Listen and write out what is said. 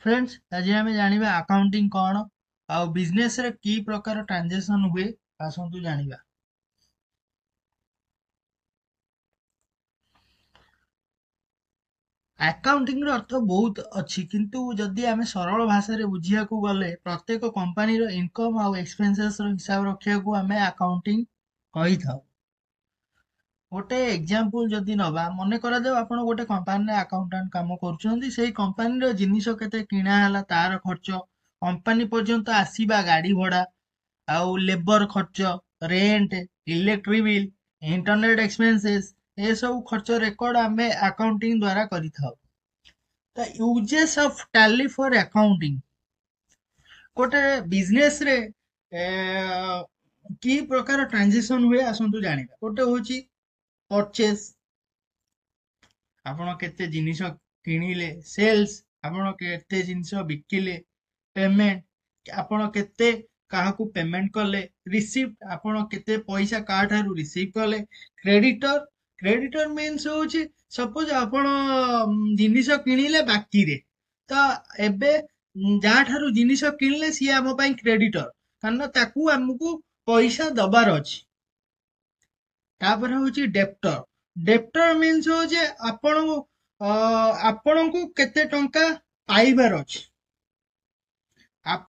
Friends, ଆଜି ଆମେ ଜାଣିବା ଆକାଉଣ୍ଟିଂ କ'ଣ ଆଉ ବିଜନେସରେ କି ପ୍ରକାର ଟ୍ରାଞ୍ଜାକ୍ସନ୍ ହୁଏ। ଆସନ୍ତୁ ଜାଣିବା। ଆକାଉଣ୍ଟିଂର ଅର୍ଥ ବହୁତ ଅଛି, କିନ୍ତୁ ଯଦି ଆମେ ସରଳ ଭାଷାରେ ବୁଝିବାକୁ ଗଲେ ପ୍ରତ୍ୟେକ କମ୍ପାନୀର ଇନକମ୍ ଆଉ ଏକ୍ସପେନ୍ସେସର ହିସାବ ରଖିବାକୁ ଆମେ ଆକାଉଣ୍ଟିଂ କହିଥାଉ। ଗୋଟେ ଏକ୍ଜାମ୍ପଲ ଯଦି ନବା, ମନେ କରାଯାଉ ଆପଣ ଗୋଟେ କମ୍ପାନୀରେ ଆକାଉଣ୍ଟାଣ୍ଟ କାମ କରୁଛନ୍ତି। ସେଇ କମ୍ପାନୀର ଜିନିଷ କେତେ କିଣା ହେଲା ତାର ଖର୍ଚ୍ଚ, କମ୍ପାନୀ ପର୍ଯ୍ୟନ୍ତ ଆସିବା ଗାଡ଼ି ଭଡ଼ା ଆଉ ଲେବର ଖର୍ଚ୍ଚ, rent, electric bill, internet expenses, ଏସବୁ ଖର୍ଚ୍ଚ ରେକର୍ଡ ଆମେ ଆକାଉଣ୍ଟିଂ ଦ୍ୱାରା କରିଥାଉ। ତ uses of Tally for accounting, ଗୋଟେ ବିଜନେସରେ କି ପ୍ରକାର ଟ୍ରାଞ୍ଜାକ୍ସନ୍ ହୁଏ ଆସନ୍ତୁ ଜାଣିବା। ଗୋଟେ ହେଉଛି ପରଚେସ୍, ଆପଣ କେତେ ଜିନିଷ କିଣିଲେ, ସେଲ୍ସ, ଆପଣ କେତେ ଜିନିଷ ବିକିଲେ, ପେମେଣ୍ଟ, ଆପଣ କେତେ କାହାକୁ ପେମେଣ୍ଟ କଲେ, ରିସିପ୍ଟ, ଆପଣ କେତେ ପଇସା କାହାଠାରୁ ରିସିଭ୍ କଲେ, କ୍ରେଡିଟର। କ୍ରେଡିଟର ମିନ୍ସ ହେଉଛି ସପୋଜ ଆପଣ ଜିନିଷ କିଣିଲେ ବାକିରେ, ତ ଏବେ ଯାହାଠାରୁ ଜିନିଷ କିଣିଲେ ସିଏ ଆମ ପାଇଁ କ୍ରେଡିଟର, କାରଣ ତାକୁ ଆମକୁ ପଇସା ଦବାର ଅଛି। ତାପରେ ହେଉଛି ଡେପ୍ଟର। ଡେପ୍ଟର ମିନ୍ସ ହେଉଛି ଆପଣଙ୍କୁ କେତେ ଟଙ୍କା ପାଇବାର ଅଛି।